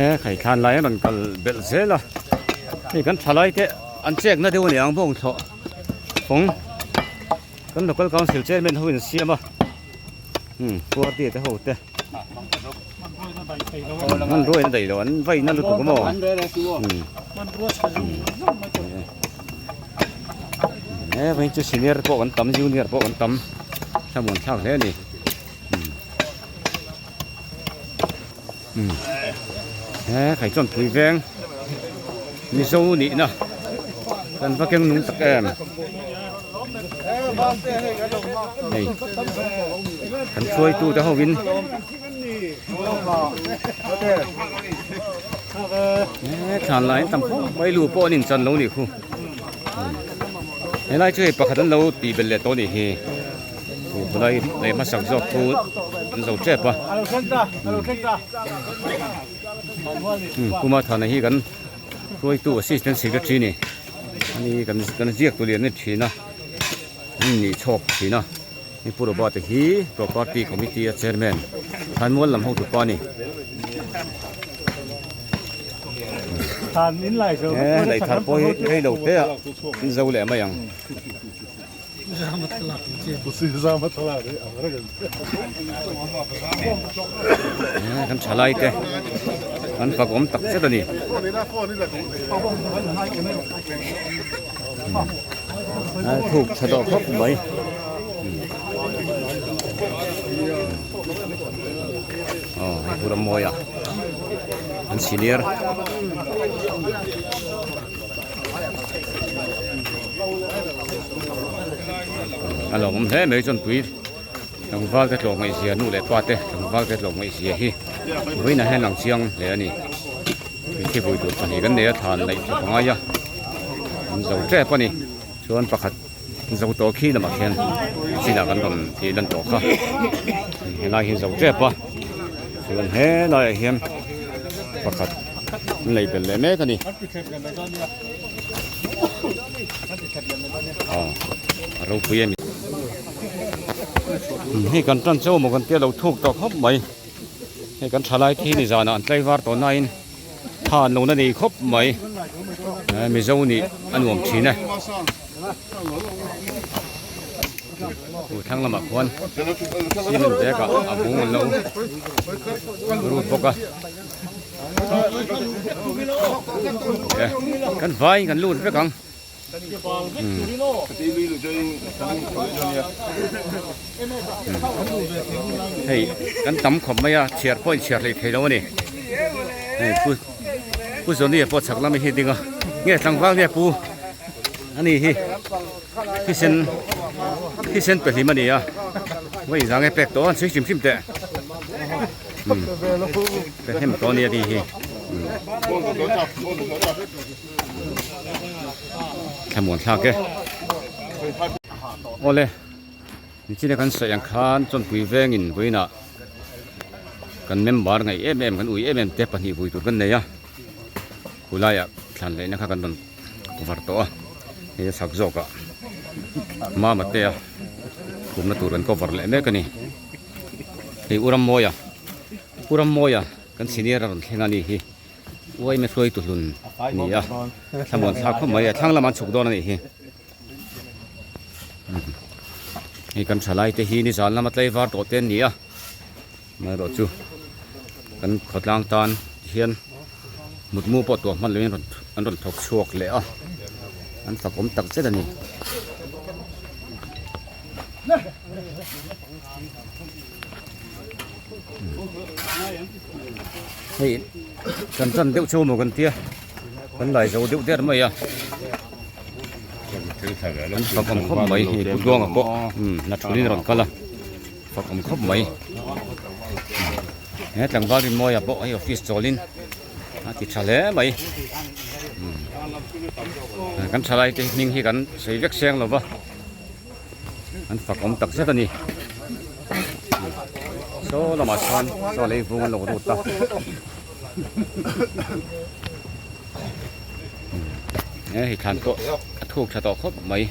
He khaithlan lai an rawn kal belh zel a hei kan thalai te an chek na deuh a ni ang bawng thlawh fawng kan local council chairman ho in siam a umm party te ho te hmanrua in a daih loh an vai na lutuk a maw umm he vawiin chu senior pawh kan tam junior pawh kan tam thlamuan thlak hle a ni. He Khaichawn pui veng Mizo nihna kan va keng nung tak em hei kan hruaitu te ho in he thlan lai an tam khawp mai lu pawh an inchan lo nih khu helai chu hei pakhat an lo tih belh leh tawh a nih hi. Khulai leh hmasak zawk chu an zo tep a Kuma Thana hi kan hruaitu assistant secretary a ni ani kan kan ziak tu lian a ni thin a an nih chhawk thin a hei Pu Robert a hi property committee a chairman Thlanmual lam hotu pa a ni he lei thar pawh hi rei lo te ah an zo leh mai ang. Kan thalai te an fak awm tak zet a ni. Thuk tha tawh khawp mai. Aw hei pu Rammawia an senior. A lawmawm hle mai chuan pui tlangval te tlawh ngaih zia nu leh pa te tlangval te tlawh ngaih zia hi vawiinah hian lang chiang hle a ni thi vui tur pahnih kan nei a thlan laih tawp a ngai a an zo tep a ni chuan pakhat zo tawh khi lamah khian chinah kan rawn tih lan tawh kha helai hi zo tep a chuan helaiah hian pakhat an lei belh leh mek a ni. A ropui em hei kan tan chauh maw kan tia lo thuk tawh khawp mai hei kan thalai thi ni zanah an tlaivar tawh nain tha an lo na nei khawp mai mizo nih a nuam thin e thlang lamah khuan cement bag ah a bung an lo rut bawk a. Kan vaiin kan lut vek ang. Hei kan tam khawp mai a chhiar pawh in chhiar hlei thei lo a ni. Hei pu pu Johnny pawh chhak lam hi ding a nge tlangval nge pu ani hi thisen thisen pe hlim a ni a vawi zang e pek tawh a an sawi hrim hrim teh. Ka hnem tawh ania tih hi thlamuan thlak e awle nichina kan sawi ang khan chawnpui vengin vawiinah kan member ngaih em em kan ui em em te pahnih vui tur kan nei a khulaiah thlan laihna kha kan rawn var tawh a hei a chhak zawkah mama te a khumna tur kan cover leh mek a ni. Hei U Rammawia U Rammawia kan senior a rawn thleng a ni hi uaime hruaitu hlun a ni a thlamuan thlak khawp mai a thlang lamah an chhuk dawn a nih hi hei kan thalai te hi nizan lama tlaivar tawh te an ni a amaherawh chu kan khawtlang tan hian mutmu pawh tuah hman loin an rawn thawk chhuak leh a an fakawm tak zet a ni. Hei kan tan deuh chauh maw kan tia kan lai zo deuh der mai a an fak awm khawp mai hei pu Tluanga pawh hna thulin a rawn kal a fak awm khawp mai he tlangval Rinmawia pawh hei office chawlin a ti tha hle mai kan thalai te hming hi kan sawi vek seng lo va. An fak awm tak zet a ni. Saw lamah chuan chaw lei vung an lo rut a. He hei thlan pawh a thuk tha tawh khawp mai.